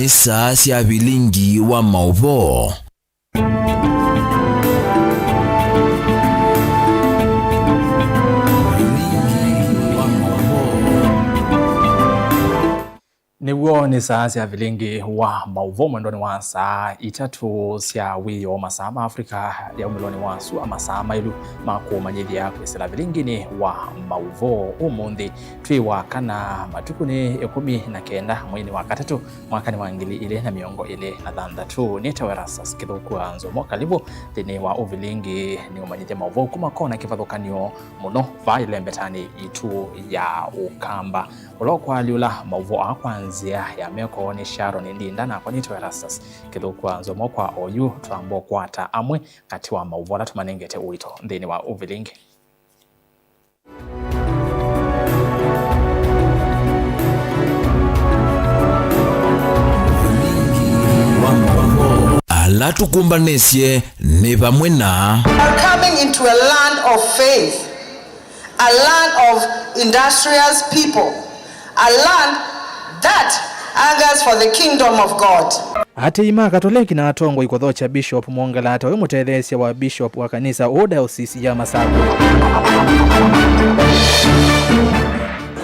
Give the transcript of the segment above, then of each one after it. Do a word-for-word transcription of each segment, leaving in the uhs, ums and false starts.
Saa sya vilingi wa maũvoo. Nĩw'o nĩ saa sya vilingi wa maũvoo mwendonĩ wa saa itatũ sya wĩoo, masaa ma Africa ya umĩlonĩ wa sua, masaa maĩlu ma kũmanyĩthya kwĩsĩla vilinginĩ wa maũvoo. Ũmũnthĩ twĩ wa kana, matukũ nĩ ĩkũmi na kenda mweinĩ wa katatũ, mwakanĩ wa ngili ilĩ na mĩongo ĩlĩ na thanthatũ. Nĩtawa Erastus Kĩthũkua Nzomo. Kalivu nthĩnĩ wa ũvilingi, nĩ ũmanyĩthya maũvoo kuma kona kĩvathũkanyo mũno vaa ĩlembetanĩ yitũ ya Ũkamba. Ũla ũkwaalyũla maũvoo aa kwa nzĩa ya meko nĩ Sharon Ndinda, nakwa nĩtawa Erastus Kĩthũkua Nzomo. Kwa oyu, twamba ũkwata amwe katĩ wa maũvoo ala tũmanengete ũito nthĩnĩ wa ũvilingi. Ala tũkũmbanĩsye nĩ vamwe na. Are coming into a land of faith, a land of industrious people, a land that hungers for the kingdom of God. Aatĩĩi ma Katoleki na atongoi kũthokya Bishop Mwongela ta we mũtetheesya wa Bishop wa kanisa ũũ diocese ya Masakũ.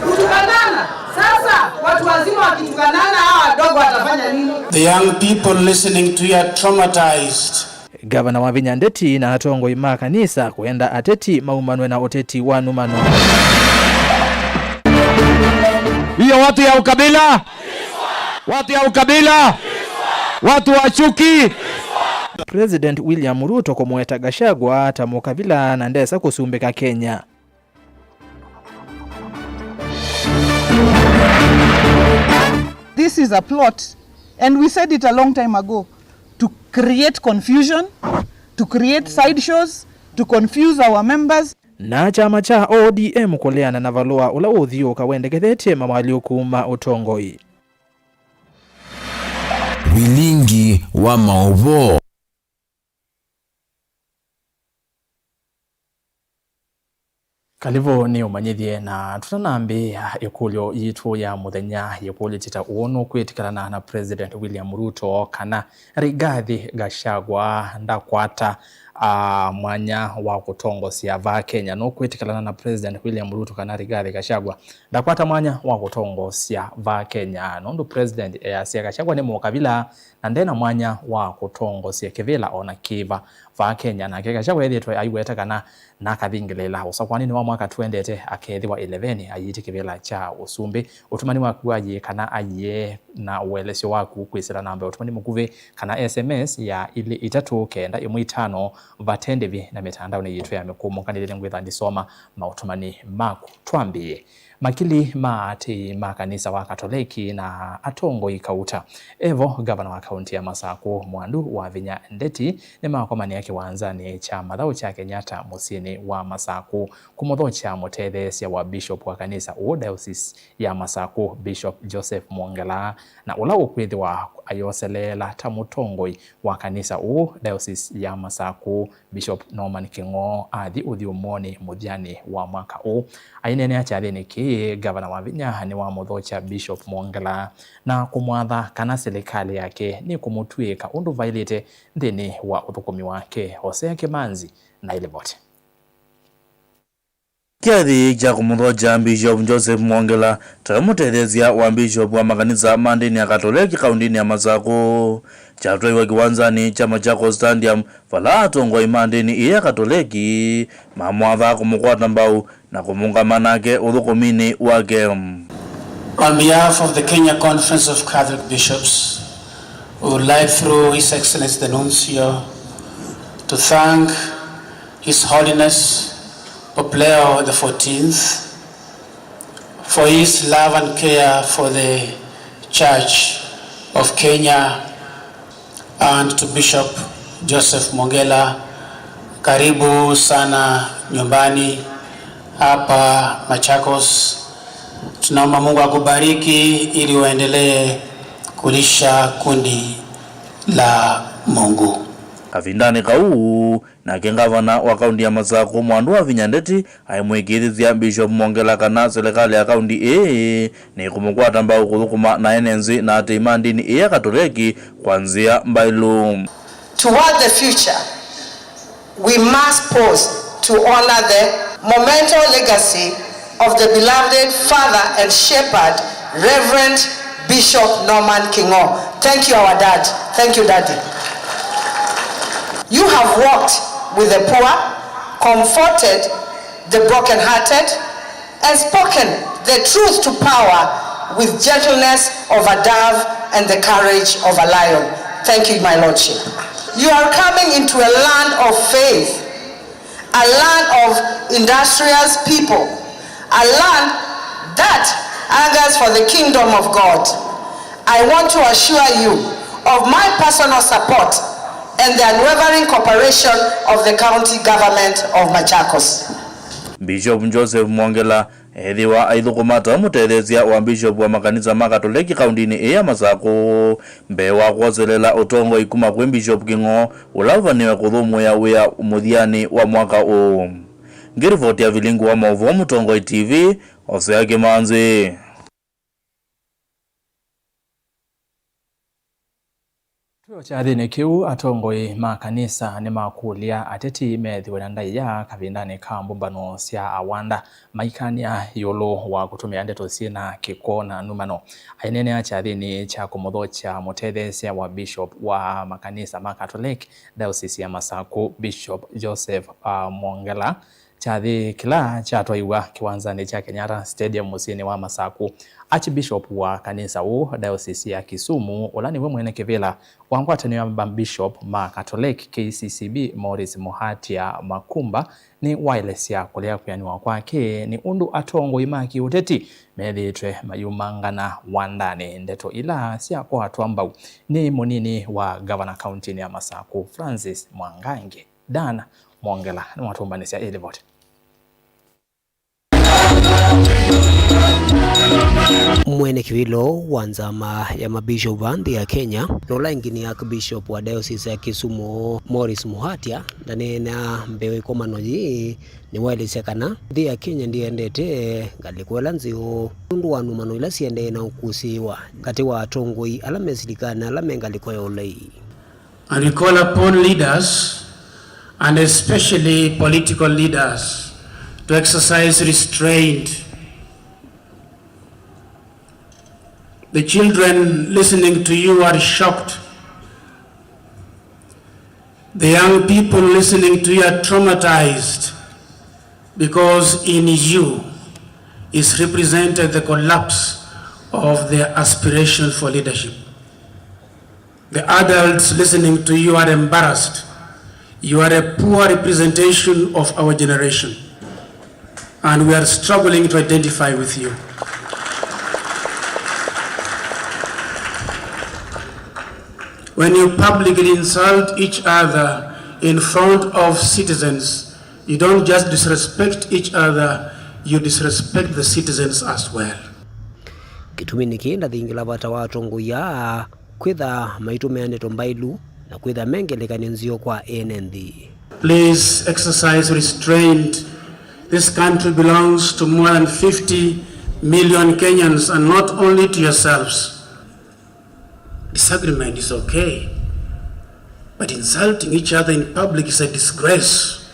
Kutukanana. Sasa watu wazima wakitukanana, hawa wadogo watafanya nini? The young people listening to you are traumatized. Gavana Wavinya Ndeti na atongoi ma kanisa kwenda ateti maumanwe na ũteti wa nũmano. Hiyo watu ya ukabila, watu ya ukabila, watu wa chuki. President William Ruto kũmũeta Gachagua ta mũkabila na ndesa kũsumbĩka Kenya. This is a plot, and we said it a long time ago, to create confusion, to create sideshows, to confuse our members. Na kyama kya O D M kũleana na valũa ũla ũũthiũũka wendekethetye mawalyũku ma ũtongoi. Vilingi wa maũvoo. Kalivu nĩ ũmanyĩthye, na tũtanambĩĩa ĩkũlyo yitũ ya mũthenya yĩkũlĩtye ta ũũ: nũkwĩtĩkĩlana na President William Ruto kana Rigathi Gachagua ndakwata, ah, mwanya wa kũtongosya vaa Kenya? Nũkwĩtĩkĩlana na President William Ruto kana Rigathi Gachagua ndakwata mwanya wa kũtongosya vaa Kenya? Nũndũ President easya Gachagua nĩ mũkavila na nde na mwanya wa kũtongosya kĩvĩla o na kĩva vaa Kenya. Nake Gachagua ethĩĩtwe aiweta kana nakathingĩlĩĩla ũsakũanĩnĩ wa mwaka tũendete, akethĩwa ĩleveni ayĩtye kĩvĩla kya ũsumbĩ. Ũtũmani waku wa yĩĩ kana aiee na ũelesyo waku kwĩsĩla namba ya ũtũmani mũkuvĩ kana S M S ya ilĩ itatũ kenda ĩmwe itano vate ndĩvi na mĩtandaonĩ yitũ ya mĩkũmũkanĩlĩle ngwĩtha ndisoma maũtũmani maku. Twambĩĩe. Makili ma aatĩĩi ma kanisa wa Katoleki na atongoi kauta, evo ngavana wa kaunti ya Masakũ Mwandu Wavinya Ndeti nĩmakomanĩa kĩwanzanĩ kya mathaũ kya Kenyatta mũsyĩnĩ wa Masakũ kũmũthokya mũtetheesya wa bishop wa kanisa ũũ diocese ya Masakũ, Bishop Joseph Mwongela, na ũla ũkwĩthĩwa ayoseleela ta mũtongoi wa kanisa ũũ diocese ya Masakũ, Bishop Norman Kĩng'oo athi ũthyũmũonĩ mũthyanĩ wa mwaka ũũ. Aineenea kyathĩnĩ kĩĩ, Ngavana Wavinya nĩwamũthokya Bishop Mwongela na kũmwatha kana silikalĩ yake nĩkũmũtw'ĩĩka ũndũ vaĩlĩte nthĩnĩ wa ũthũkũmi wake. Hosea Kĩmanzi na ĩlivoti. Kyathĩ kya kũmũthokya Bishop Joseph Mwongela tawe mũtetheesya wa bishop wa makanisa ma ndĩni ya Katoleki kaũntĩnĩ ya Masakũ kyatwaiwe kĩwanzanĩ kya Machakos Stadium, vala atongoi ma ndĩni ii ya Katoleki mamwatha kũmũkwata mbau na kũmũngama nake ũthũkũminĩ wake. On behalf of the Kenya Conference of Catholic Bishops, we would like, through His Excellency the Nuncio, to thank His Holiness Pope Leo the fourteenth for his love and care for the Church of Kenya, and to Bishop Joseph Mwongela, karibu sana nyumbani hapa Machakos. Tunaomba Mungu akubariki ili uendelee kulisha kundi la Mungu. Kavindanĩ kau, nake ngavana wa kaunti ya Masakũ, Mwandu wa Vinya Ndeti, aimwĩkĩĩthĩsya Bishop Mwongela kana silikalĩ ya kaunti ĩĩ nĩkũmũkwata mbau kũthũkũma na ene nzĩ na atĩi ma ndini ĩĩ ya Katoleki kwa nzĩa mbaĩlu. Toward the future, we must pause to honor the monumental legacy of the beloved father and shepherd, Reverend Bishop Norman King'o. Thank you, our dad. Thank you, Daddy. You have walked with the poor, comforted the brokenhearted, and spoken the truth to power with gentleness of a dove and the courage of a lion. Thank you, my lordship. You are coming into a land of faith, a land of industrious people, a land that hungers for the kingdom of God. I want to assure you of my personal support and the unwavering cooperation of the county government of Machakos. Bishop Joseph Mwongela ethĩwa aithũkũma ta mũtetheesya wa bishop wa makanisa ma Katoleki kauntinĩ ĩĩ ya Masakũ, mbee wa kwoselela ũtongoi kuma kwĩ Bishop King'o, ũla ũvanĩwe kũthũmũĩa wĩa mũthyanĩ wa mwaka ũũ. Ngĩrivoti ya Vilingi wa Maũvoo Mũtongoi T V, Osea Kĩmanzi. Twĩ o kyathĩnĩ kĩu, atongoi ma kanisa nĩmakũlya ateti methĩwe na ndaĩa kavindanĩ ka mbũmbano sya awanda, maikany'a ĩũlũ wa kũtũmĩa ndeto syĩ na kĩko na numano. Aineenea kyathĩnĩ kya kũmũthokya mũtetheesya wa bishop wa makanisa ma Catholic Diocese ya Masakũ, Bishop Joseph, uh, Mwongela, kyathĩ kĩla kyatwaiwa kĩwanzanĩ kya Kenyatta Stadium mũsyĩnĩ wa Masakũ. Archbishop wa kanisa ũũ, Diocese ya Kisumu, ũla nĩwe mwene kĩvĩla wa ngwatanĩo ya mabishop ma Catholic, K C C B, Maurice Muhatia Makumba, nĩwaelesya kũlea kwĩanĩwa kwake nĩ ũndũ atongoi ma kĩũteti methĩĩtwe mayumangana wandanĩ, ndeto ila syakwatwa mbau nĩ mũnini wa ngavana kauntinĩ ya Masakũ, Francis Mwangangi. Dan Mwongela nĩwatũmbanĩsya ĩ livoti. Mwene kĩvĩlo wa nzama ya mabishop a nthĩ ya Kenya, na ũla ĩngĩ nĩ Archbishop wa Diocese ya Kisumu, Maurice Muhatia, ndaneenea mbee wa ĩkomano yĩĩ, nĩwaelesya kana nthĩ ya Kenya ndĩendete ngalĩko ĩla nzeo nũndũ wa numano ila siendee na ũkũsĩĩwa katĩ wa atongoi ala me silikalĩ na ala me ngalĩko ya ũlei. And we call upon leaders, and especially political leaders, to exercise restraint. The children listening to you are shocked. The young people listening to you are traumatized, because in you is represented the collapse of their aspiration for leadership. The adults listening to you are embarrassed. You are a poor representation of our generation, and we are struggling to identify with you. When you publicly insult each other in front of citizens, you don't just disrespect each other, you disrespect the citizens as well. Kĩtumi nĩkĩ ndathingĩla vata wa atongoi aa kwĩtha maitũmĩa ndeto mbaĩlu na kwĩtha me ngelekany'o nzeo kwa ene nthĩ. Please exercise restraint. This country belongs to more than fifty million Kenyans and not only to yourselves. Disagreement is okay, but insulting each other in public is a disgrace.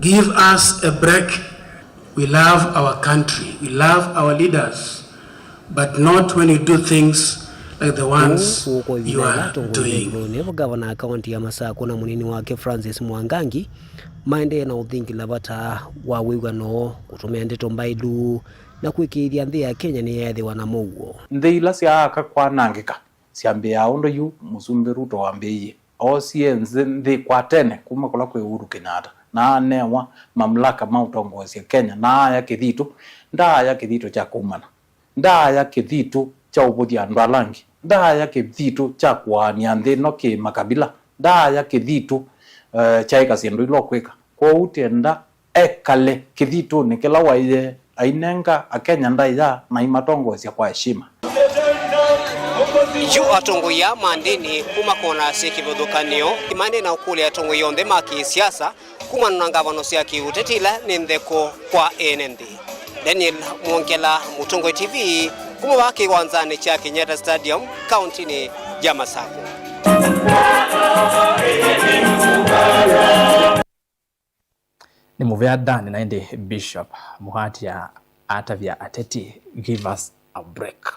Give us a break. We love our country, we love our leaders, but not when you do things like the ones you are doing. Nevo gavana wa kaunti ya Masakũ na mũnini wake Francis Mwangangi maendee na ũthingĩla vata wa wĩw'ano, kũtũmĩa ndeto mbaĩlu, na kũĩkĩĩthya nthĩ ya Kenya nĩyeethĩwa na mũuo. Nthĩ ila syaaka kwanangĩka syambĩĩaa ũndũ yu Mũsumbĩ Ruto wambĩĩie. Oosie nthĩ, nthĩ kwa tene kuma kũla kwĩ Uhuru Kenyatta, na anewa mamlaka ma ũtongoesya Kenya, na aya kĩthitũ. Ndaaya kĩthitũ kya kũumana, ndaaya kĩthitũ kya ũvũthya andũ ala angĩ, ndaaya kĩthitũ kya kũaany'a nthĩ ĩno kĩ makavila, ndaaya kĩthitũ, eh, kyaĩka syĩndũ ila ũkwĩka. Kwoou tienda ekale kĩthitũnĩ kĩla waĩe ainenga Akenya ndaĩa na aimatongoesya kwa heshima. Yu atongoi aa ma ndĩni kuma kona syĩ kĩvathũkany'o, maendee na ũkũlya atongoi onthe ma kĩsiasa kumana na ngavano sya kĩũteti ila nĩ ntheko kwa ene nthĩ. Daniel Mwongela, Mũtongoi T V, kuma vaa kĩwanzanĩ kya Kenyatta Stadium, kauntinĩ ya Masakũ. Nĩ mũvea Dan na ĩndĩ Bishop Mũhatia atavya ateti, "Give us a break."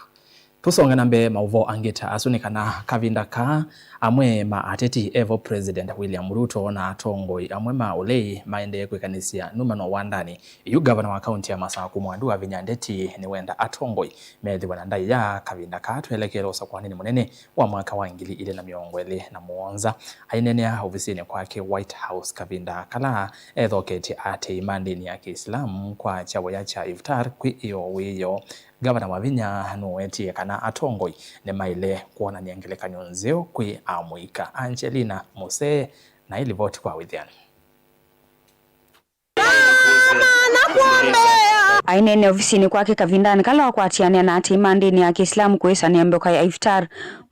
Tũsonge na mbee, maũvoo angĩ ta asu nĩ kana kavinda kaa amwe ma ateti evo President William Ruto na atongoi amwe ma ũlei maendee kwĩkanĩsya nũmano wandanĩ. Yu ngavana wa kaunti ya Masakũ Mwandu Wavinya Ndeti nĩwenda atongoi methĩwe na ndaĩa kavinda kaa twelekele ũsakũanĩnĩ mũnene wa mwaka wa ngili ilĩ na mĩongo ĩlĩ na mũonza. Aineenea ovisinĩ kwake White House kavinda kala ethoketye aatĩĩi ma ndĩni ya Kĩislamu kwa kyawaya kya iftar kwĩ ĩoo wĩoo, Ngavana Wavinya nũwetie kana atongoi nĩmaĩle kwonany'a ngelekany'o nzeo kwĩ amũika. Angelina Musee na ĩlivoti kwa wĩthĩano. Aineenea ovisinĩ kwake kavindanĩ kala wakwatianĩa na aatĩĩi ma ndĩni ya Kĩislamu kũĩsanĩa mboka ya iftar,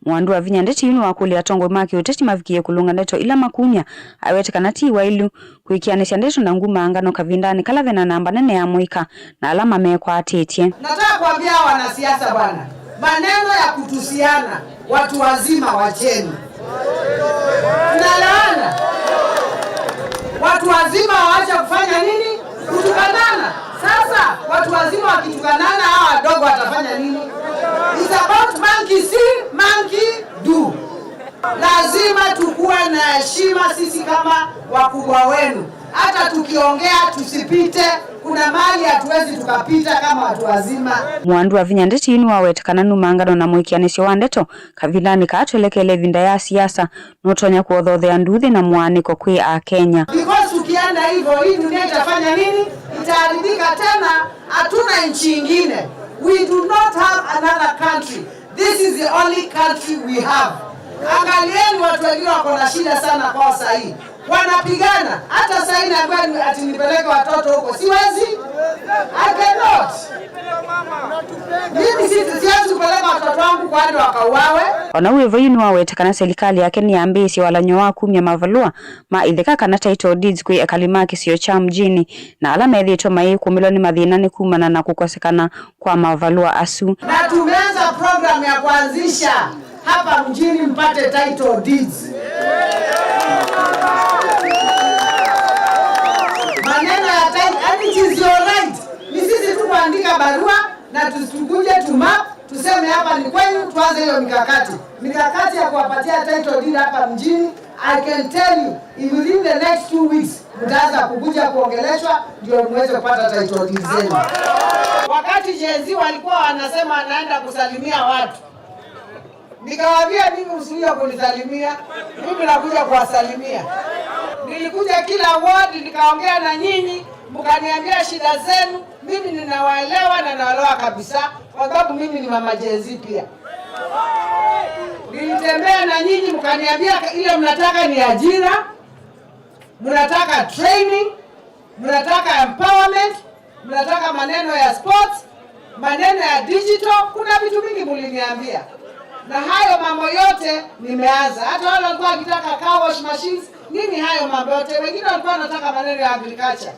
Mwandu Wavinya Ndeti yu nĩwakũlya atongoi ma kĩũteti mavikĩĩe kũlũnga ndeto ila makumya awete kana ti waĩlu kwĩkĩanĩsya ndeto na ngumaangano kavindanĩ kala vena namba nene ya amũika na ala mamekwatĩtye. Nataka kuambia wanasiasa bwana, maneno ya kutusiana, watu wazima wacheni. Tunalaana. Watu wazima waache kufanya nini? Kutukanana. Sasa watu wazima wakitukanana, hawa wadogo watafanya nini? It's about monkey see, monkey do. Lazima tukuwe na heshima sisi kama wakubwa wenu. Hata tukiongea tusipite, kuna mahali hatuwezi tukapita kama watu wazima. Mwandu Wavinya Ndeti yu nĩwaweta kana numangano na mũĩkĩanĩsyo wa ndeto kavindanĩ kaa twelekele ĩvinda ya siasa nũtonya kũothothea nduuthĩ na mũaanĩko kwĩ Akenya. Because tukienda hivyo, hii dunia itafanya nini? Itaharibika tena, hatuna nchi ingine. We do not have another country. This is the only country we have. Angalieni, watu wengine wako na shida sana kwao saa hii. Wanapigana. Hata saa hii naambiwa ni ati nipeleke watoto huko. Siwezi. I cannot. Mimi si-, siwezi kupeleka watoto wangu kwa andũ wakauawe. Ona wĩ vo yu nĩwawete kana silikalĩ yake nĩyambĩĩsye walany'o wa kumya mavalũa ma itheka kana title deeds kwĩ ekali ma kĩsio kya mjini na ala methĩĩtwe mayĩkũmĩlwa nĩ mathĩna nĩ kumana na kũkosekana kwa mavalũa asu. Na tumeanza program ya kuanzisha hapa mjini mpate title deeds. Maneno ya title, and it is your right. Ni sisi tu kuandika barua na tusikuje tu map, tuseme hapa ni kwenu, tuanze hiyo mikakati. Mikakati ya kuwapatia title deed hapa mjini, I can tell you, in within the next two weeks, mtaanza kukuja kuongeleshwa ndio muweze kupata title deed zenu. Wakati Gen Z walikuwa wanasema anaenda kusalimia watu, nikawaambia, "Mimi msikuja kunisalimia, mimi nakuja kuwasalimia." Nilikuja kila ward, nikaongea na nyinyi, mkaniambia shida zenu, mimi ninawaelewa na naelewa kabisa, kwa sababu mimi ni mama Gen Z pia. Nilitembea na nyinyi, mkaniambia ile mnataka ni ajira, mnataka training, mnataka empowerment, mnataka maneno ya sports, maneno ya digital, kuna vitu mingi muliniambia. Na hayo mambo yote nimeanza. Hata wale walikuwa wakitaka car wash machines, mimi hayo mambo yote. Wengine walikuwa wanataka maneno ya agriculture.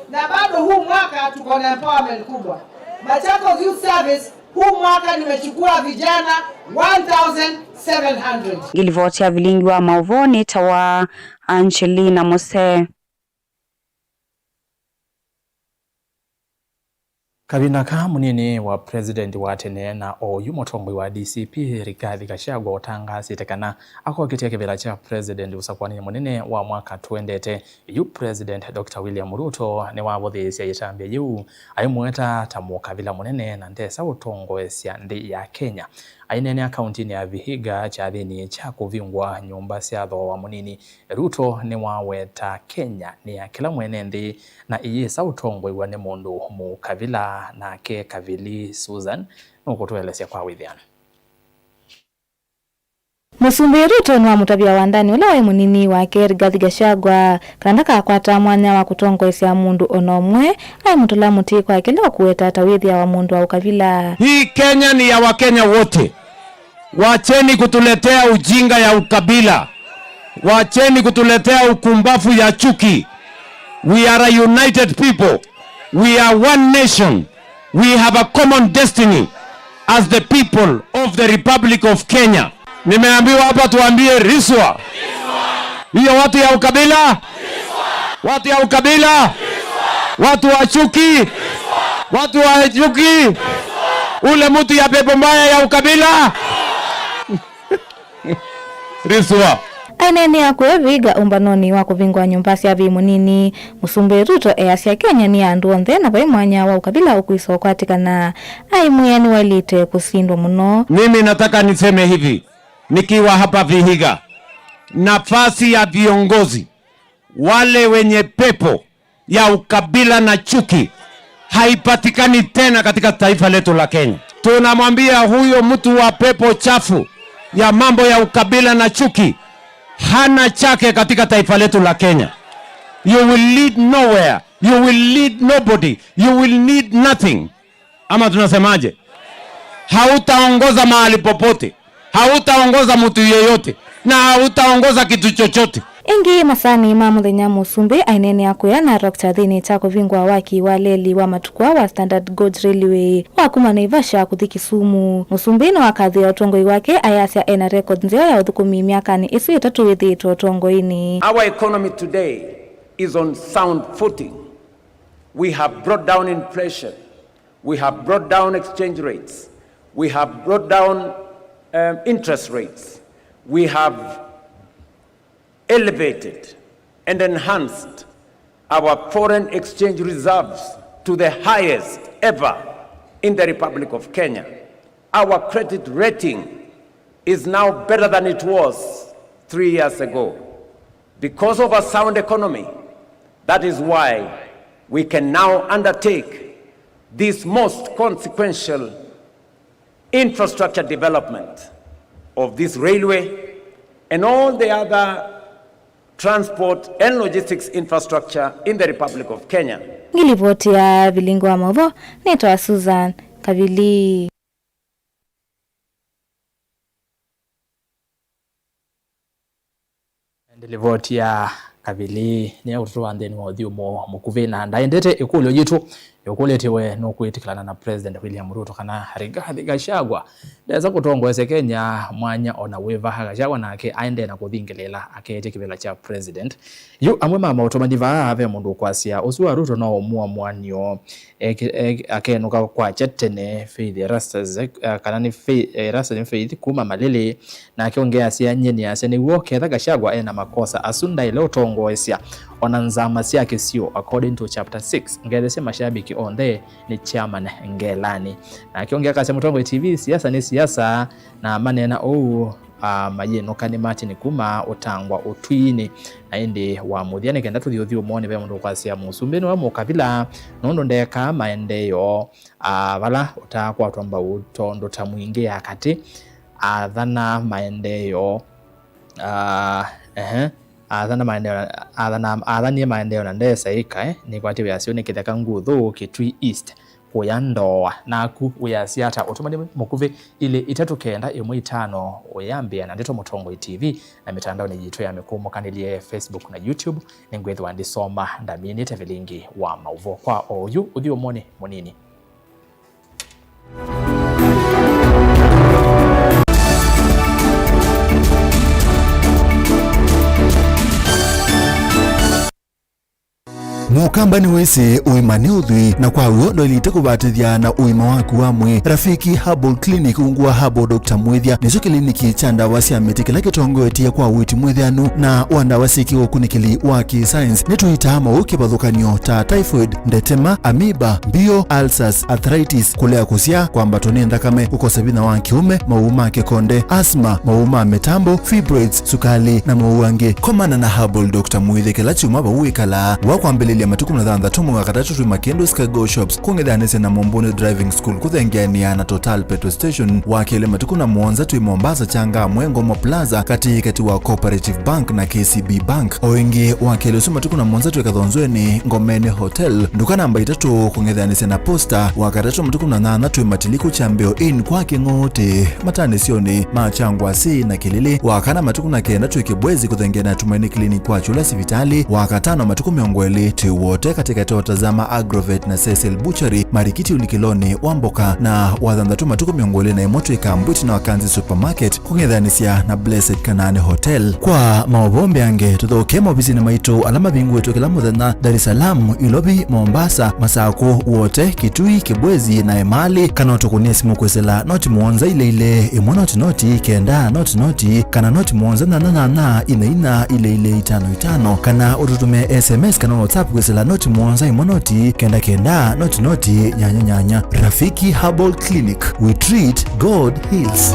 Na bado huu mwaka tuko na empowerment kubwa. Machakos Youth Service, huu mwaka nimechukua vijana one thousand seven hundred. Ngilivoti ya vilingi wa maũvoo nĩ ta wa Angelina Mose. Kavinda kaa, mũnini wa president wa tene na oyu mũtongoi wa D C P, Rigathi Gachagua, ũtangaasĩte kana akokĩtya kĩvĩla kya president ũsakũanĩnĩ mũnene wa mwaka tũendete. Yu President Doctor William Ruto nĩwavũthĩĩsya ĩtambya yĩu, aimũeta ta mũkavĩla mũnene na ndesa ũtongoesya nthĩ ya Kenya. Aineenea kauntinĩ ya Vihiga kyathĩnĩ kya kũvingũa nyũmba sya thooa mũnini, Ruto nĩwaweta Kenya nĩ ya kĩla mwene nthĩ na ĩyĩsa ũtongoew'a nĩ mũndũ mũkavĩla. Nake Kavili Susan nũkũtũelesya kwa wĩthĩano. Mũsumbĩ Ruto nĩwamũtavya wandanĩ ũla waĩ mũnini wake Rigathi Gachagua kana ndakakwata mwanya wa kũtongoesya mũndũ o na ũmwe, aimũtũla mũtĩ kwa kĩla ũkũweta ta wĩthĩawa mũndũ wa ũkavĩla. Hii Kenya ni ya Wakenya wote. Wacheni kutuletea ujinga ya ukabila. Wacheni kutuletea ukumbafu ya chuki. We are a united people. We are one nation. We have a common destiny as the people of the Republic of Kenya. Nimeambiwa hapa tuambie riswa. Hiyo watu ya ukabila. Watu ya ukabila. Watu wa chuki. Watu wa chuki. Ule mtu ya pepo mbaya ya ukabila. Riswa. Aineenea kũya Vihiga ũmbanonĩ wa kũvingũa nyũmba sya vĩĩ mũnini, Mũsumbĩ Ruto easya Kenya nĩ ya andũ onthe na vai mwanya wa ũkabila ũkwĩsa ũkwatĩkana. Aimwĩa nĩwaĩlĩte kũsindwa mũno. Mimi nataka niseme hivi, nikiwa hapa Vihiga, nafasi ya viongozi wale wenye pepo ya ukabila na chuki haipatikani tena katika taifa letu la Kenya. Tunamwambia huyo mtu wa pepo chafu ya mambo ya ukabila na chuki hana chake katika taifa letu la Kenya. You will lead nowhere. You will lead nobody. You will lead nothing. Ama tunasemaje? Hautaongoza mahali popote, hautaongoza mtu yeyote, na hautaongoza kitu chochote. Ĩngĩ masaanĩ ma mũthenya, Mũsumbĩ aineenea kũya Narok kyathĩnĩ kya kũvingũa waki wa leli wa matukũ wa Standard Gauge Railway wa kuma Naivasha kũthi Kisumu. Mũsumbĩ nĩwakathĩa ũtongoi wake ayasya ena record nzeo ya ũthũkũmi myakanĩ ĩsu ĩtatũ wĩthĩĩtwe ũtongoinĩ. Our economy today is on sound footing. We have brought down inflation. We have brought down exchange rates. We have brought down, um, interest rates. We have elevated and enhanced our foreign exchange reserves to the highest ever in the Republic of Kenya. Our credit rating is now better than it was three years ago. Because of a sound economy, that is why we can now undertake this most consequential infrastructure development of this railway and all the other transport and logistics infrastructure in the Republic of Kenya. Ngilivoti ya Vilingi wa Maũvoo, nĩtawa Susan Kavili. Ĩndĩ livoti ya Kavili nĩ ya ũtũtũ wa nthĩnĩ wa ũthyũmũo mũkuvĩ, na ndaendete ĩkũlyo yitũ yũkũlĩtĩwe nũkwĩtĩkĩlana na President William Ruto kana Rigathi Gachagua ndesa kũtongoesya Kenya mwanya o na wĩva. Gachagua nake aendee na kũthingĩlĩĩla akeetye kĩvĩla kya President. Yu amwe ma maũtũmani vaa ve mũndũ ũkwasya ũsu wa Ruto no ũmũamũanio. Eke-, eke-, akenũka kwakya tene, Faith Erastus, eh, kana nĩ Faith, Erastus nĩ Faith kuma Malili, nake ũngĩ asya, nyie nĩasya nĩw'o, ketha Gachagua ena makosa asu ndaĩle ũtongoesya ona nzama sya kĩsio, according to chapter six. Ngethesye mashabiki onthe nĩ chairman Ngelani. Nake ũngĩ akasya, Mũtongoi T V, siasa nĩ siasa, na maneena ũu, a, mayĩnũka nĩ Martin kuma Ũtangwa Ũtwinĩ. Na ĩndĩ wa mũthya, nĩ kenda tũthi ũthyũmũonĩ, ve mũndũ ũkwasya Mũsumbĩ nĩwe mũkavila nũndũ ndeekaa maendeeo, a, vala ũtaakwatwa mbau, tondũ ta mwingĩ ya katĩ athana maendeeo, a, ehe, athana maendeeo, athana, athanie maendeeo na ndesa ĩkae, nĩkwatĩ wĩasyo nĩ kĩtheka nguthu Kitui East. Kũya ndooa. Naku wĩasya ata? Ũtũmani mũkuvĩ ilĩ itatũ kenda ĩmwe itano ũyambĩa na Ndeto Mũtongoi T V na mĩtandaonĩ yitũ ya mĩkũmũkanĩlye, Facebook na YouTube. Nĩngwĩthĩwa ndisoma ndaminĩte Vilingi wa Maũvoo kwa oyu ũthyũmũonĩ mũnini. Mũkamba nĩwĩsĩ ũima nĩ ũthwii, na kwa w'o ndwaĩlĩte kũvatĩthya na ũima waku wa mwĩĩ. Rafiki Herbal Clinic, ungu wa Herbal Doctor Mwĩthya, nĩkyo kĩliniki kya ndawa sya mĩtĩ kĩla kĩtongoetye kwa ũiiti mwĩthĩanu na wa ndawa syĩ kĩũkunĩkĩli wa kĩ-science. Nĩtũitaa maũũ kĩvathũkany'o ta typhoid, ndetema, amoeba, mbio, ulcers, arthritis, kũlea kũsyaa, kwambatwa nĩ nthakame, kũkosa vinya wa kĩũme, maũũ ma kĩkonde, asthma, maũũ ma mĩtambo, fibroids, sukalĩ, na maũũ angĩ. Komana na Herbal Doctor Mwĩthya kĩla kyumwa vau wĩkalaa. Wa kwambĩlĩlya Matukũ na thanthatũ mwei wa katatũ twĩ Makindu Sky Go Shops, kũng'ethanĩsya na Mumbuni Driving School, kũthengeanĩa na Total Petrol Station. Wa kelĩ matukũ na mũonza twĩ Mombasa Changamwe Ngomo Plaza, katĩ katĩ wa Cooperative Bank na K C B Bank. O ĩngĩ, wa kelĩ ũsu matukũ na mũonza twĩ Kathonzweni Ngomeni Hotel, nduka namba itatũ, kũng'ethanĩsya na Posta. Wa katatũ matukũ na nyanya twĩ Matiliku Kyambĩo Inn kwa Kĩng'ũtĩ, matanĩsyonĩ ma Kyangwasi na Kĩlili. Wa kana matukũ na kenda twĩ Kĩbwezi kũthengeana na Tumaini Clinic kwa Kyũla sivitalĩ. Wa katano matukũ mĩongo ĩlĩ twĩ Wote katĩkatĩ wa Tazama Agrovet na Cecil Butchery, Marikiti ũlikĩlonĩ wa mboka. Na wa thanthatũ matukũ mĩongo ĩlĩ na ĩmwe twĩ Kambwiti na Wakanzi Supermarket kũng'ethanĩsya na Blessed Kanani Hotel. Kwa maũvoo mbeange, tũthokee maovisinĩ maitũ ala mavingũĩtwe kĩla mũthenya, Dar es Salaam, Ilovi, Mombasa, Masakũ, Wote, Kitui, Kibwezi na Emali, kana ũtũkũnĩe simũ kwĩsĩla noti mũonza ilĩ ilĩ, ĩmwe noti noti, kenda noti noti, kana noti mũonza nyanya nyanya, inya inya, ilĩ ilĩ, itano itano, kana ũtũtũmĩe S M S kana WhatsApp kwĩsĩla noti mũonza ĩmwe noti, kenda kenda, noti noti, nyanya nyanya. Rafiki Herbal Clinic, we treat, God heals.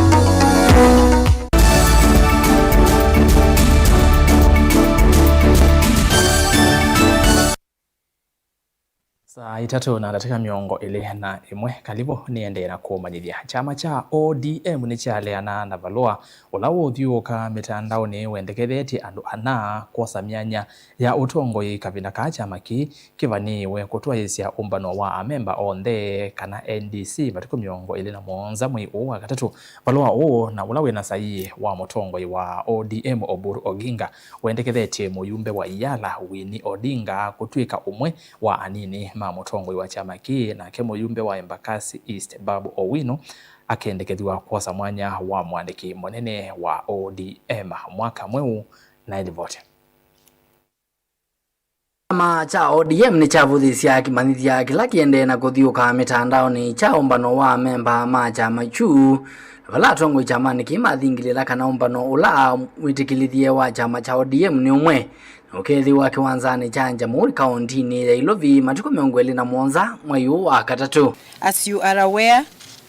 Saa itatũ na ndatĩka mĩongo ĩlĩ na ĩmwe, Kalivũ nĩendee na kũmanyĩthya. Kyama kya O D M nĩkyaleana na valũa ũla ũũthyũũka mĩtandaonĩ wendekethetye andũ ana kwosa myanya ya ũtongoi kavinda kaa kyama kĩĩ kĩvanĩĩwe kũtwaĩĩsya ũmbano wa amemba onthe, kana N D C, matukũ mĩongo ĩlĩ na mũonza mwei ũũ wa katatũ. Valũa ũũ na ũla wĩ na saii wa mũtongoi wa O D M Oburu Oginga wendekethetye mũyumbe wa Iyala Winnie Odinga kũtw'ĩka ũmwe wa anini ma mũtongoi wa kyama kĩĩ, nake mũyumbe wa Embakasi East Babu Owino akendekethw'a kwosa mwanya wa mũandĩki mũnene wa O D M mwaka mweũ. Na ĩlivoti. Kyama kya O D M nĩkyavũthĩsya kĩmanyĩthya kĩla kĩendee na kũthyũũka mĩtandaonĩ kya ũmbano wa amemba ma kyama kyu, vala atongoi kyamanĩ kĩĩ mathingilĩla kana ũmbano ũla wĩtĩkĩlĩthye wa kyama kya O D M nĩ ũmwe, na ũkeethĩwa kĩwanzanĩ kya Jamhuri kaũntinĩ ya Ilovi matukũ mĩongo ĩlĩ na mũonza mwei ũũ wa katatũ. As you are aware,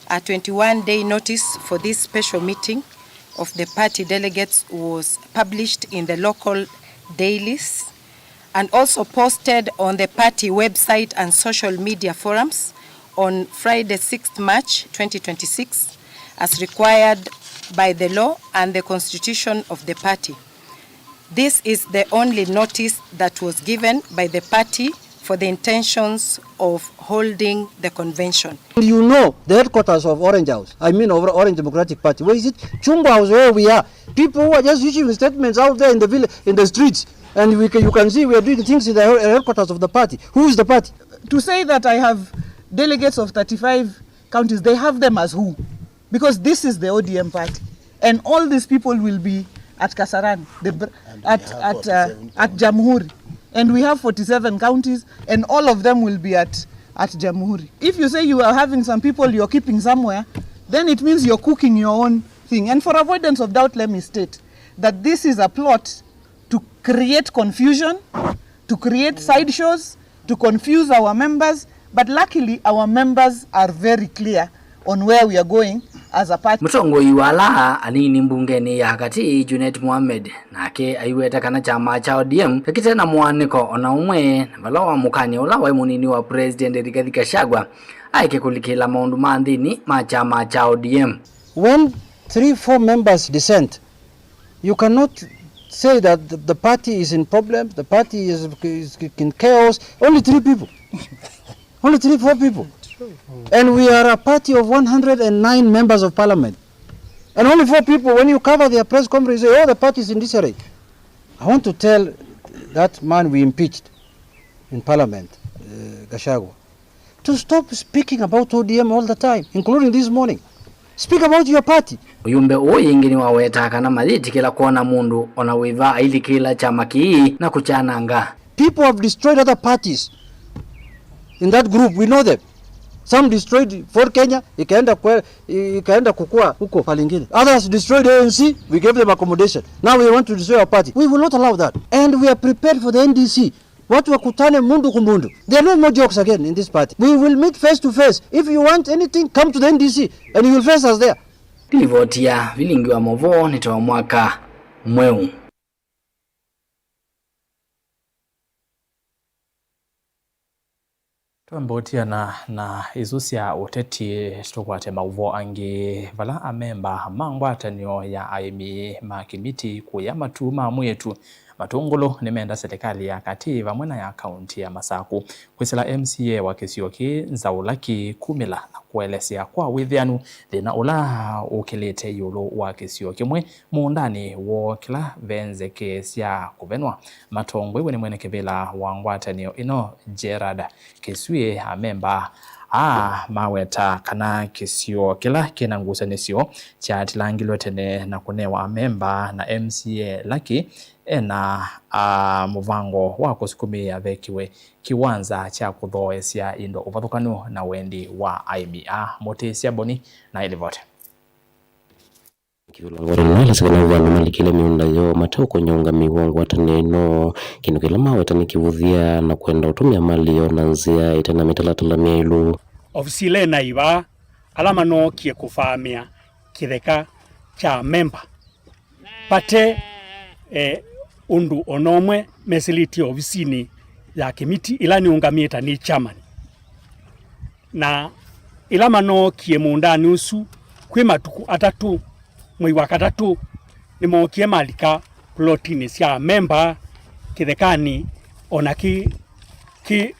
a twenty-one day notice for this special meeting of the party delegates was published in the local dailies and also posted on the party website and social media forums on Friday, sixth March twenty twenty-six, as required by the law and the constitution of the party. This is the only notice that was given by the party for the intentions of holding the convention. You know, the headquarters of Orange House, I mean of Orange Democratic Party, where is it? Chungwa House, where we are. People who are just issuing statements out there in the village, in the streets, and we can, you can see we are doing things in the he-, headquarters of the party. Who is the party? To say that I have delegates of thirty-five counties, they have them as who? Because this is the O D M party. And all these people will be at Kasarani, the, br- at, at, uh, at Jamhuri. And we have forty-seven counties, and all of them will be at, at Jamhuri. If you say you are having some people you're keeping somewhere, then it means you're cooking your own thing. And for avoidance of doubt, let me state that this is a plot to create confusion, to create sideshows, to confuse our members, but luckily our members are very clear on where we are going as a party. Mũtongoi wa ala anini mbungenĩ ya katĩ, Junet Mohamed, nake aiweta kana kyama kya O D M kakĩte na mũanĩko ona ũmwe, na vala wamũkany'a ũla waĩ mũnini wa President Rigathi Gachagua aeke kũlikĩla maũndũ ma nthĩnĩ ma kyama kya O D M. When three, four members dissent, you cannot say that the, the party is in problem, the party is, is in chaos. Only three people. Only three, four people. And we are a party of one hundred and nine members of parliament. And only four people, when you cover their press conference, say, "Oh, the party is in disarray." I want to tell that man we impeached in parliament, uh, Gachagua, to stop speaking about O D M all the time, including this morning. Speak about your party. Ũyumbe ũũ yĩngĩ nĩwawetaa kana mayĩtĩkĩla kwona mũndũ ona wĩva ailikĩla kyama kĩĩ na kũkyananga. People have destroyed other parties in that group. We know them. Some destroyed Ford Kenya, ikaenda kwe, ikaenda kukua huko pale ingine. Others destroyed A N C, we gave them accommodation. Now we want to destroy our party. We will not allow that. And we are prepared for the N D C. Watu wakutane mundu kwa mundu. There are no more jokes again in this party. We will meet face to face. If you want anything, come to the N D C and you will face us there. Livoti ya vilingi wa movoo nĩ ta wa mwaka mweũ. Twambe ũtiana na isu sya ũteti, tũkwate maũvoo angĩ. Vala amemba ma ngwatanĩo ya aĩmi ma Kĩmiti kũya matu ma mwĩĩtu matũngũlũ nĩmenda silikalĩ ya katĩ vamwe na ya kaunti ya Masaku kwĩsĩla M C A wa kĩsio kĩĩ Nzaũ Lucky kumĩla na kũelesya kwa wĩthĩanu thĩna ũla ũkĩlĩte ĩũlũ wa kĩsio kĩmwe mũũndanĩ woo kĩla ve nzeke sya kũvenwa. Matongoew'e nĩ mwene kĩvĩla wa ngwatanĩo ĩno, Gerard Kĩsw'ĩ, amemba aa maweta kana kĩsio kĩla kĩna ngusanĩsyo kyatilangilwe tene na kũnewa amemba na M C A Lucky ena, aa, mũvango wa kũsukumĩĩa vekiwe kĩwanza kya kũthooesya indo ũvathũkanu na wendi wa aĩmi aa. Mũtĩsya Boni na ĩlivoti. Kĩvĩla ngwatanĩo ĩla sya kana vandũ malikĩle mĩũnda yoo mate ũkony'a ũngamĩi wa ngwatanĩo ĩno, kĩndũ kĩla maweta nĩ kĩvũthya na kwenda ũtũmĩa mali yoo na nzĩa ĩte na mĩtalatala myaĩlu. Ovisi ĩla ĩnaĩ vaa, ala manookie kũvaamĩa kĩtheka kya memba vate, eh, ũndũ o na ũmwe mesĩlĩtye ovisinĩ ya Kĩmiti ĩla nĩũngamĩe ta nĩ chairman. Na ĩla manookie mũũndanĩ ũsu kwĩ matukũ atatũ, mwei wa katatũ, nĩmookie malika plotinĩ sya amemba kĩthekanĩ, o na kĩ, kĩ,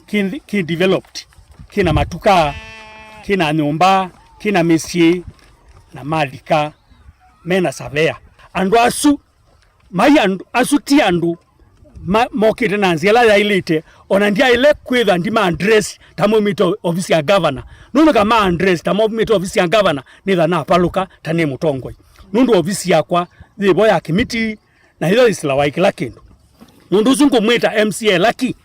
kĩ, kĩ developed, kĩ na matuka, kĩ na nyũmba, kĩ na mĩsyĩ, na malika me na savea. Andũ asu mai andũ, asu ti andũ ma-, mokĩte na nzĩa ĩla yaĩlĩte. Ona ndyaĩle kwĩthwa ndima address ta maumĩte o-, ovisi ya governor. Nũndũ kama address ta maumĩte ovisi ya governor, nĩtha napalũka ta nĩ mũtongoi. Nũndũ ovisi yakwa yĩvo ya Kĩmiti, na yĩyo yĩsĩlawa ĩ kĩla kĩndũ. Nũndũ ũsu ngũmwĩta M C A Lucky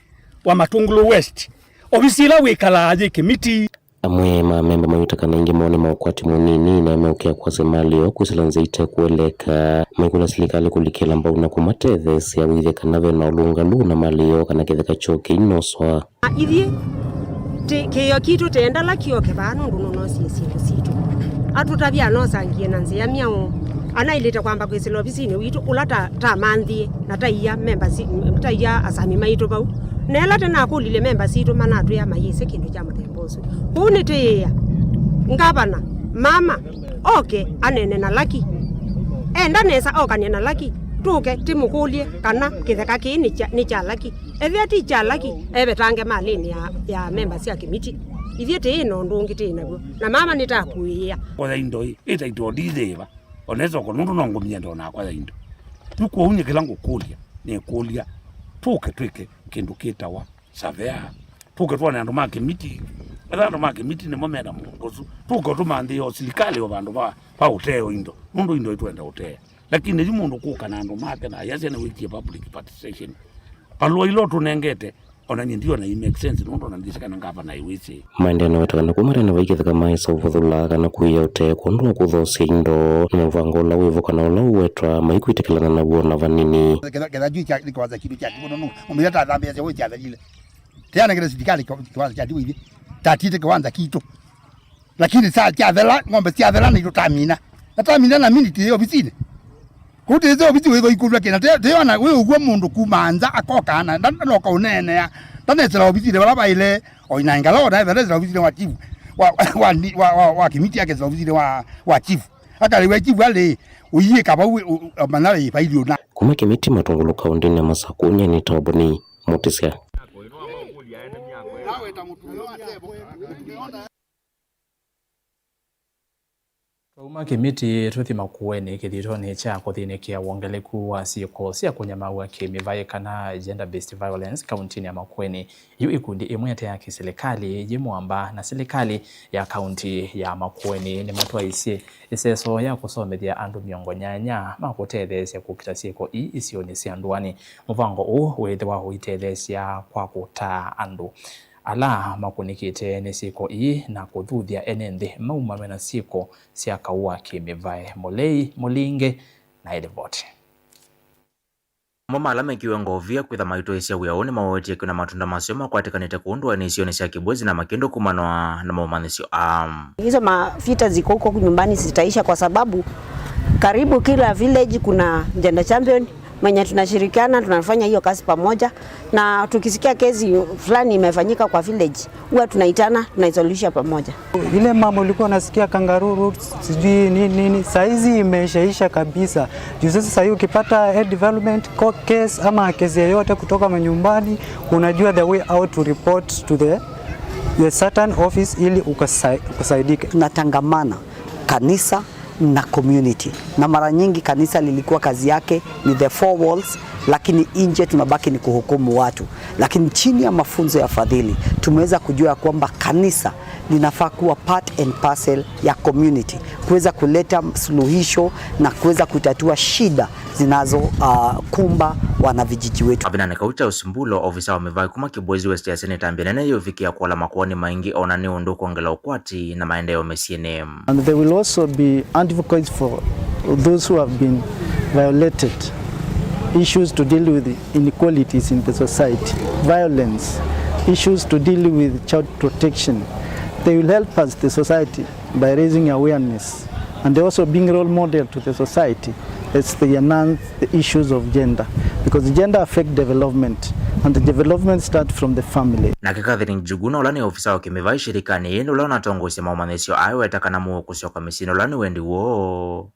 wa Matungulu West. Ovisi ĩla wĩkalaa yĩ Kĩmiti. Amwe ma amemba mayuta kana aingĩ moo nĩ ma ũkwati mũnini na meũkĩa kwasya mali yoo kwĩsĩla nzĩa itekũeleka, maikũlya silikalĩ kũlikĩla mbau na kũmatetheesya wĩthya kana ve na ũlũngalu na mali yoo kana kĩtheka kyoo kĩinoswa. Ithyĩ tĩ-, kĩĩo kitũ tĩenda Lucky oke vaa nũndũ nũnosie syĩndũ sitũ. Atũtavya anosangie na nzĩa myaũ. Anaĩlĩte kwamba kwĩsĩla ovisinĩ witũ ũla ta-, tamanthie na taiya memba si-, taiya asami maitũ vau. Na ĩla tũnakũlilye memba sitũ manatwĩa mayĩsĩ kĩndũ kya mũthemba ũsu. Kwoou nĩtwĩĩa ngavana, mama, oke aneene na Lucky. Enda nesa okanie na Lucky, tũke tĩmũkũlye kana kĩtheka kĩĩ nĩ kya, nĩ kya Lucky. Ethĩa ti kya Lucky, evetange malĩnĩ ya, ya memba sya Kĩmiti. Ithyĩ tĩĩ na ũndũ ũngĩ tĩĩ naw'o. Na mama nĩtakuĩĩa. Koya indo ĩ, ĩtaitũ ndithĩĩva. Ona ĩsoko nũndũ no ngũmie ndonaakwa ya indo. Yu kwoou nyie kĩla ngũkũlya, nĩkũlya, tũke twĩke kĩndũ kĩtawa savea. Tũke twone andũ ma Kĩmiti. Etha andũ ma Kĩmiti nĩmo mena mũndũ ũsu. Tũke tũmanthĩe o silikalĩ o vandũ va, va ũteo indo. Nũndũ indo itwenda ũtea. Lakini yu mũndũ kũka na andũ make na ayasya nĩwĩtie public participation. Alũa ila ũtũnengete, ona nyie ndiona i make sense, nũndũ ona ndĩsĩ kana ngavana ĩwĩsĩ. Maendeea na weta kana kuma tene vai kĩtheka maesa ũvũthũla kana kũia ũtee kwondũ wa kũthoosya indo. Nĩ mũvango ũla wĩvo kana ũla ũwetwa maikwĩtĩkĩlana naw'o na vanini. Ketha, ketha juu kya, nĩ kĩwanza kitũ kya kĩvũno nũ, mũmĩya tathambĩasya wĩ kyathelile. Teanengere silikalĩ kĩ-, kĩwanza kya ndiwa ithyĩ. Tatĩte kĩwanza kitũ. Lakini saa kyathela, ng'ombe syathela na itũtamina. Na tamina na miniti ĩ ovisinĩ. Kũu tĩsĩ ovisi wĩthwa ikũlw'a kĩna, te-, teona wĩ ũw'o mũndũ kuma nza akoka na, nda-, ndanoka ũneenea, ndanesĩla ovisinĩ vala vaĩle, o ina ngala, ona ethwa ndesĩla ovisinĩ wa chief, wa, wa, wa, wa, wa Kĩmiti akesĩla ovisinĩ wa, wa chief. Akalĩw'a chief alĩ, ũiĩka vau, ũ-, ũ-, manya ĩ vaili ũna. Kuma Kĩmiti Matungulu kaũndĩnĩ ya Masaku, nyie nĩ Toboni Mũtĩsya. Twauma Kĩmiti tũthi Makueni kĩthitonĩ kya kũthĩnĩkĩa wongeleku wa syĩko sya kũnyamaaw'a kĩ-mĩvaĩ kana gender based violence kauntinĩ ya Makueni. Yu ikundi imwe ite ya kĩsilikalĩ yĩ mũamba na silikalĩ ya kaunti ya Makueni nĩmatwaisye ĩseso ya kũsomethya andũ mĩongo nyanya ma kũtetheesya kũkita syĩko ii isionĩ sya ndũanĩ. Mũvango ũũ wĩthĩwa ũitetheesya kwa kũtaa andũ ala makũnĩkĩte nĩ syĩko ii na kũthuthya ene nthĩ maumanwe na syĩko sya kaũ wa kĩ-mĩvaĩ. Mũlei Mũlinge na ĩlivoti. Amwe ma ala mekiwe ngovia kwĩtha maitwaĩsya wĩa ũũ nĩmawetie kwĩna matunda maseo makwatĩkanĩte kũũ ndũanĩ isionĩ sya Kibwezi na Makĩndũ kumana na maũmanyĩsyo aa. Hizo mavita ziko huko nyumbani zitaisha kwa sababu karibu kila village kuna gender champion. Mwenye tunashirikiana, tunafanya hiyo kazi pamoja, na tukisikia kesi fulani imefanyika kwa village, huwa tunaitana, tunaisuluhisha pamoja. Ile mambo ulikuwa unasikia kangaroo roads, sijui nini nini, saa hizi imeshaisha kabisa. Juu sasa saa hii ukipata a development co-, case ama kesi yoyote kutoka manyumbani, unajua the way how to report to the, the certain office ili ukasai-, ukasaidike. Tunatangamana kanisa na community, na mara nyingi kanisa lilikuwa kazi yake ni the four walls, lakini nje tunabaki ni kuhukumu watu. Lakini chini ya mafunzo ya Fadhili, tumeweza kujua ya kwamba kanisa linafaa kuwa part and parcel ya community, kuweza kuleta suluhisho na kuweza kutatua shida zinazo, ah, kumba wanavijiji wetu. Avinane Kaucha Usumbulo, ofisa wa mĩvaĩ kuma Kibwezi West, asya nĩ ĩtambya nene yĩũvikĩa kũala makoani maingĩ, ona nĩ ũndũ kwongela ũkwati na maendeeo mĩsyĩnĩ. And they will also be advocates for those who have been violated. Issues to deal with inequalities in the society, violence, issues to deal with child protection. They will help us, the society, by raising awareness and also being role model to the society as they announce the issues of gender, because gender affect development and the development start from the family. Nake Catherine Njuguna, ũla nĩ ofisa wa kĩmĩvaĩ shirikanĩ yĩĩ, ũla ũnatongoesya maũmanyĩsyo, aiweta kana mũuo kũsyoka mĩsyĩnĩ ũla nĩ wendi woo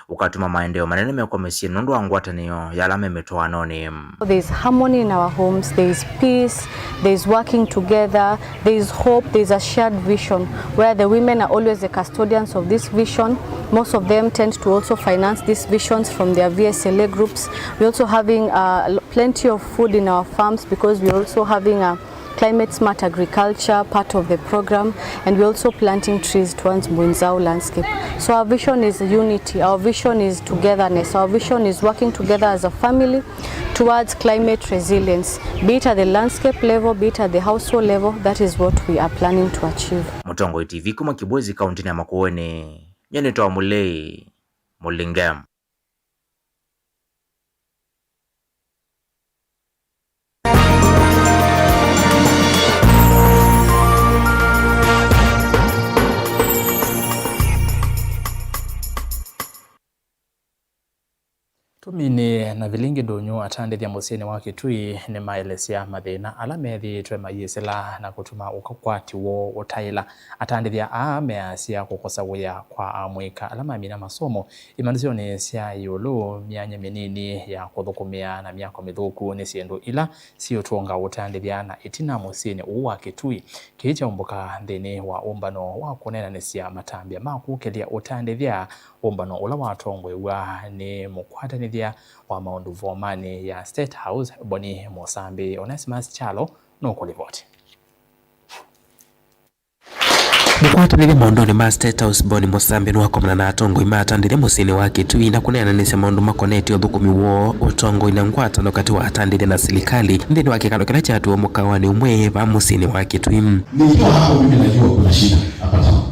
ũkatuma maendeeo manene mekwa mĩsyĩnĩ nũndũ wa ngwatanĩo ya ala me mĩtwaanonĩ. There is harmony in our homes, there is peace, there is working together, there is hope, there is a shared vision where the women are always the custodians of this vision. Most of them tend to also finance these visions from their V S L A groups. We're also having, uh, plenty of food in our farms because we're also having a climate smart agriculture part of the program, and we're also planting trees towards Mbunzau landscape. So our vision is unity, our vision is togetherness, our vision is working together as a family towards climate resilience, be it at the landscape level, be it at the household level. That is what we are planning to achieve. Mũtongoi T V kuma Kibwezi, kaunti ya Makueni, nyie nĩtawa Mũlei Mũlinge. Tũminĩ na vilingi ndũnyũ, atandĩthya mũsyĩnĩ wa Kitui nĩmaelesya mathĩna ala methĩĩtwe mayĩsĩla na kũtuma ũkwati woo ũtaĩla. Atandĩthya aa measya kũkosa wĩa kwa amũika ala mamina masomo imanyĩsyonĩ sya ĩũlũ, myanya mĩnini ya kũthũkũmĩa na myako mĩthũku nĩ syĩndũ ila siũtũnga ũtandĩthya, na ĩtina mũsyĩnĩ ũũ wa Kitui kĩĩ kyaumbũka nthĩnĩ wa ũmbano wa kũneenanĩsya matambya ma kũkĩlya ũtandĩthya, ũmbano ũla watongoew'a nĩ mũkwatanĩthya wa maũndũ vomanĩ ya State House, Boni Mũsambĩ. Onesimus Kyalo nũkũlivoti. Mũkwatanĩthya maũndũnĩ ma State House, Boni Mũsambĩ, nĩwakomana na atongoi ma atandĩthya mũsyĩnĩ wa Kitui na kũneenanĩsya maũndũ makonetye ũthũkũmi woo, ũtongoi na ngwatanĩo katĩ wa atandĩthya na silikalĩ nthĩnĩ wa kĩkalo kĩla kyatwiwe mũkawanĩ ũmwe vaa mũsyĩnĩ wa Kitui. Nikiwa hapo, mimi najua kuna shida hapa town.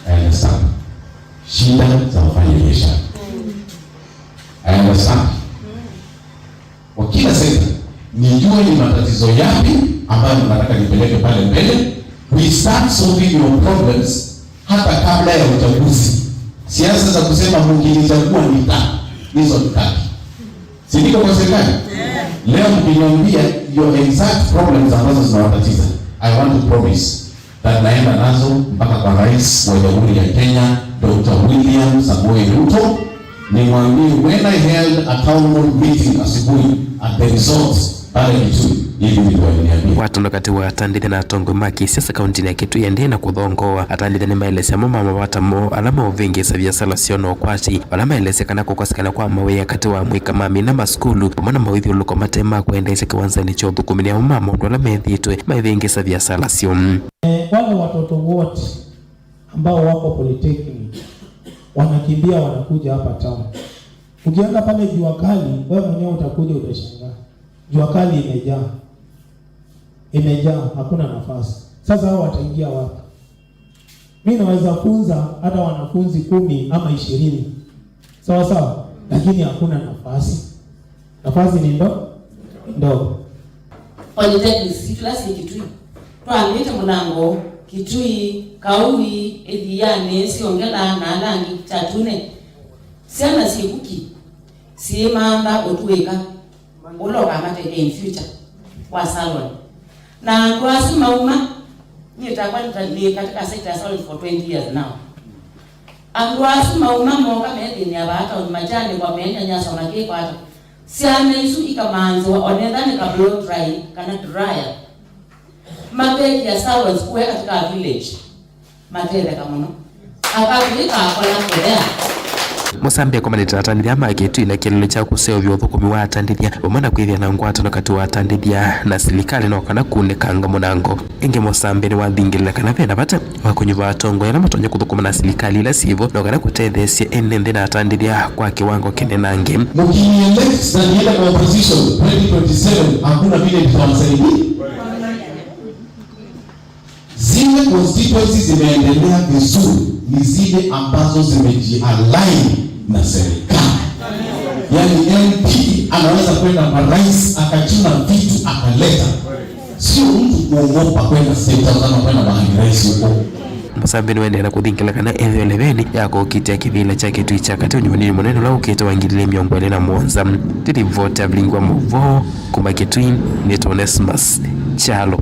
I understand. Shida za wafanya biashara. I understand. Kwa kila sekta, nijue ni matatizo yapi ambayo mnataka nipeleke pale mbele. We start solving your problems hata kabla ya uchaguzi. Siasa za kusema mkinichagua nita, hizo nitaki. Si niko kwa serikali? Leo mkiniambia your exact problems ambazo zinawatatiza, I want to promise that naenda nazo mpaka kwa Rais wa Jamhuri ya Kenya, Doctor William Samoei Ruto, nimwambie, when I held a town hall meeting asubuhi at the resort pale Kitui, hivi ndivyo aliniambia. Ngwatanĩo katĩ wa atandĩthya na atongoi ma kĩsiasa kauntinĩ ya Kitui ĩendee na kũthongoa. Atandĩthya nĩmaelesya mo ma mavata moo ala maũvĩngĩĩsa viasala syoo na ũkwati, vala maelesya kana kũkosekana kwa mawĩa katĩ wa amũika mamina masukulu vamwe na mawĩthyũlũlũko mate ma kwendeesya kĩwanzanĩ kya ũthũkũmi nĩ amwe ma maũndũ ala methĩĩtwe maivĩngĩĩsa viasala syoo. Eh, wale watoto wote ambao wako polytechnic wanakimbia, wanakuja hapa town. Ukienda pale jua kali, wewe mwenyewe utakuja utashangaa. Jua kali imejaa. Imejaa, hakuna nafasi. Sasa hao wataingia wapi? Mi naweza funza hata wanafunzi kumi ama ishirini. Sawa sawa? Lakini hakuna nafasi. Nafasi ni ndo-, ndogo. Polytechnic sitũ ila syĩ Kitui. Twambĩte mũlango, Kitui, Kaui, Ĩthianĩ, Siongela, na ala angĩ, Kyatune. Syana syĩ vuki. Syĩmantha ũtũĩka ũla ũkamatethya in future wa salon. Na andũ asu mauma, niĩ takwa nĩ ta-, nĩ katika sector ya salon for twenty years now. Andũ asu mauma moka methĩnĩa vaa taoni, makyanĩkwa, menyanyaswa, makĩkwata. Syana isu ikamanzĩwa, onetha nĩ ka blow dry kana dryer. Makekĩa salons kũe katika village. Matetheka mũno. Akatulika akola kũthea. Mũsambi akomanĩte na atandĩthya ma Kĩtui na kĩeleelo kya kũseũvya ũthũkũmi wa atandĩthya vamwe na kwĩthĩa na ngwatano katĩ wa atandĩthya na silikalĩ no kana kunĩkanga mũnango. Ĩngĩ mũsambi nĩwathingĩlĩla kana ve na vata wa kũnyuva atongoi ala matonya kũthũkũma na silikalĩ ila syĩvo no kana kũtetheesya ene nthĩ na atandĩthya kwa kĩwango kĩnenange. Mkielect na niende kwa opposition twenty twenty-seven, hakuna vile tutawasaidia. Zile constituencies zimeendelea vizuri ni zile ambazo zimejialign na serikali. Yaani M P anaweza kwenda kwa rais akachuna vitu akaleta. Sio mtu kuogopa kwenda State House ama kwenda mahali rais huko. Mũsambi nĩwaendeea na kũthingĩla kana ethĩwa leveni ya kũkitĩa kĩvĩla kya Kĩtui kya katĩ ũnyuvanĩnĩ mũnene ũla ũkĩte wa ngili ilĩ mĩongo ĩlĩ na mũonza. Ndĩlivoti ya vilingi wa maũvoo kuma Kĩtui nĩtwa Onesmus Kyalo.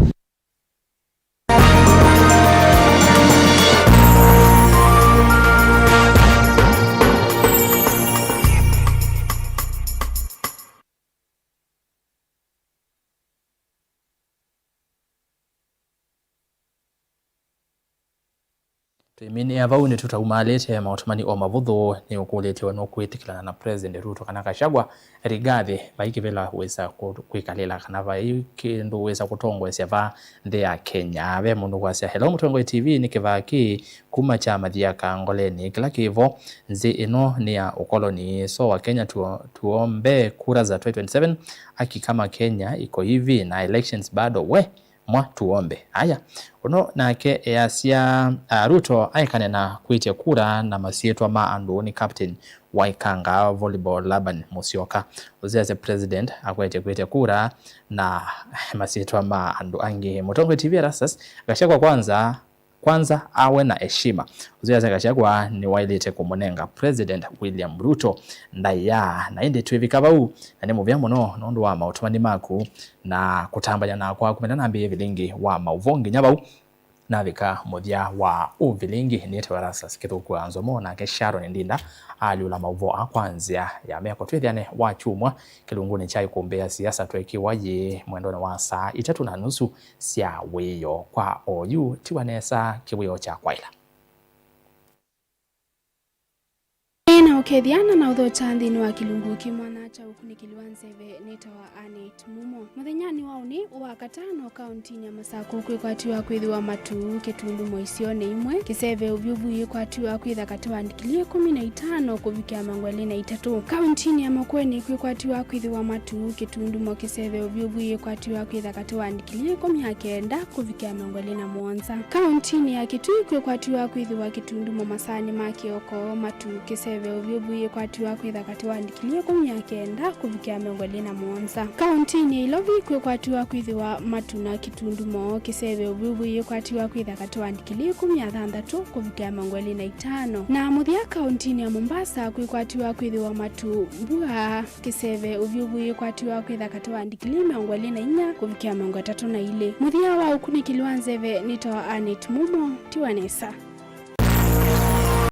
Twĩminĩa vau, nĩtũtaumaalĩte maũtũmani o mavũthũ, nĩũkũlĩtye we nũkwĩtĩkĩlana na President Ruto kana Gachagua, Rigathi, vai kĩvĩla wĩsa kũ-, kwĩkalĩla kana vai kĩndũ wĩsa kũtongoesya vaa nthĩ ya Kenya. Ve mũndũ kwasya, "Hello, Mũtongoi T V, nĩ kĩvaa kĩĩ kuma kya Mathiaka Ngoleni, kĩla kĩvo, nthĩ ĩno nĩ ya ũkoloni, so wa Kenya tuo-, tuombe kura za twenty twenty-seven, aki kama Kenya iko hivi na elections bado, we, mwa tuombe." Aya, ũno nake easya, ah, Ruto aekane na kwĩtya kura na masyĩtwa ma andũ nĩ captain wa Ikanga volleyball Laban Musyoka. Ũsĩ asya President akwetye kwĩtya kura na masyĩtwa ma andũ angĩ. Mũtongoi T V Erastus, Gachagua kwanza, kwanza awe na heshima. Ũsĩ asya Gachagua nĩwaĩlĩte kũmũnenga President William Ruto ndaĩa. Na ĩndĩ twĩvika vau, na nĩ mũvea mũno nũndũ wa maũtũmani maku na kũtambany'a nakwa kumana na mbĩĩ vilingi wa maũvoo nginya vau. Navika mũthya wa ũvilingi, nĩtawa Erastus Kĩthũku wa Nzomo, nake Sharon Ndinda alyũla maũvoo aa kwa nzĩa ya meko. Twĩthĩane Wakyumwa kĩlungunĩ kya ikumbĩ ya siasa twekiwa yĩ mwendonĩ wa saa itatũ na nusu sya wĩoo. Kwa oyu, tiwa nesa kĩwĩoo kya kwaĩla. Ĩĩ, na ũkethĩana na ũthokya nthĩnĩ wa kĩlungu kĩ mwanya kya ũkunĩkĩli wa nzeve, nĩtawa Annet Mumo. Mũthenyanĩ wa ũnĩ, wakatano, kaũntinĩ ya Masakũ kwĩkwatiwa kwĩthĩwa matu kĩtundumo isionĩ imwe, kĩseve ũvyũvu yĩkwatiwa kwĩtha katĩ wa ndikili ĩkũmi na itano kũvikĩa mĩongo ĩlĩ na itatũ. Kaũntinĩ ya Makueni kwĩkwatiwa kwĩthĩwa matu kĩtundumo, kĩseve ũvyũvu yĩkwatiwa kwĩtha katĩ wa ndikili ĩkũmi na kenda kũvikĩa mĩongo ĩlĩ na mũonza. Kaũntinĩ ya Kitui kwĩkwatiwa kwĩthĩwa kĩtundumo masaanĩ ma kĩoko, matu kĩseve ũvyũvu yĩkwatiwa kwĩtha katĩ wa ndikili ĩkũmi na kenda kũvikĩa mĩongo ĩlĩ na mũonza. Kaũntinĩ ya Ilovi kwĩkwatiwa kwĩthĩwa matu na kĩtundumo, kĩseve ũvyũvu yĩkwatiwa kwĩtha katĩ wa ndikili ĩkũmi na thanthatũ kũvikĩa mĩongo ĩlĩ na itano. Na mũthya kaũntinĩ ya Mombasa kwĩkwatiwa kwĩthĩwa matu, mbua, kĩseve ũvyũvu yĩkwatiwa kwĩtha katĩ wa ndikili mĩongo ĩlĩ na inya kũvikĩa mĩongo ĩtatũ na ilĩ. Mũthya wa ũkunĩkĩli wa nzeve nĩtawa Annet Mumo, tiwa nesa.